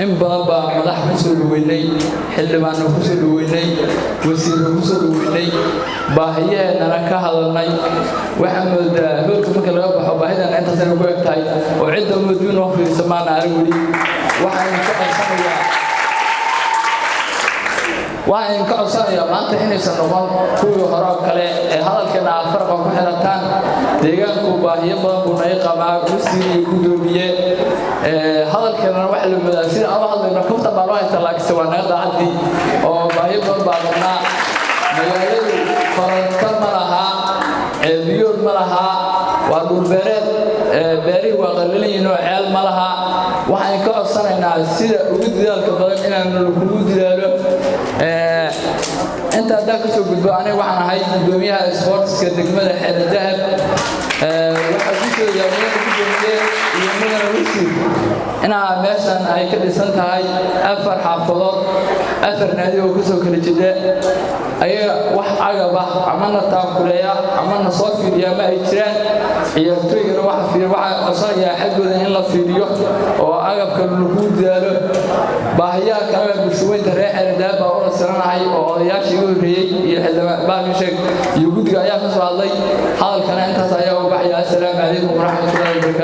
In badan baa madax ku soo dhaweynay, xildhibaanno ku soo dhaweynay, wasiirro ku soo dhaweynay, baahiyaheennana ka hadalnay. Waxaa moodaa hoolka marka laga baxo baahidana intaas inay ku eg tahay oo cidda mooduu noo fiirsa maana arag weli. Waxaan ka codsanayaa maanta inaysan noqon kuwii hore oo kale ee hadalkeena aad farqa ku xirataan. Deegaanku baahiyo badan buu naga qabaa, wasiir iyo gudoomiye. Hadalkeenana waxaa la moodaa sida aan u hadlayno kaftan baa loo haystaa, laakiinse waa naga daacadii oo baahiyo badan baa qabnaa. Magaaladu koronto ma laha, ceelbiyood ma laha, waa dhulbeereed, beerihii waa qallalan yihiin oo ceel ma laha. Waxaan ka codsanaynaa sida ugu dadaalka badan inaanu kugu dadaalo. Inta haddaan kasoo gudbo, aniga waxaan ahay gudoomiyaha sportska degmada Xeer Dahab. Waxaa ku sheegaa, mudana gudoomiye iyo mudana wasiir, inaa meeshan ay ka dhisan tahay afar xaafadood, afar naadi oo kasoo kala jeeda. Ayaga wax agab ah amana taakuleeya amana soo fiiriya ma ay jiraan. Ciyaartooygana waxaa codsanayaa xaggooda in la fiiriyo oo agabka lagu dadaalo. Baahiyaha kalena bulshaweynta reer Xeeradaab baa u nasiranahay oo odayaashii igu horreeyey iyo xildhibaan sheeg iyo guddiga ayaa ka soo hadlay. Hadalkana intaas ayaa u baxaya. Assalaamu calaykum waraxmatullahi wabarakaatu.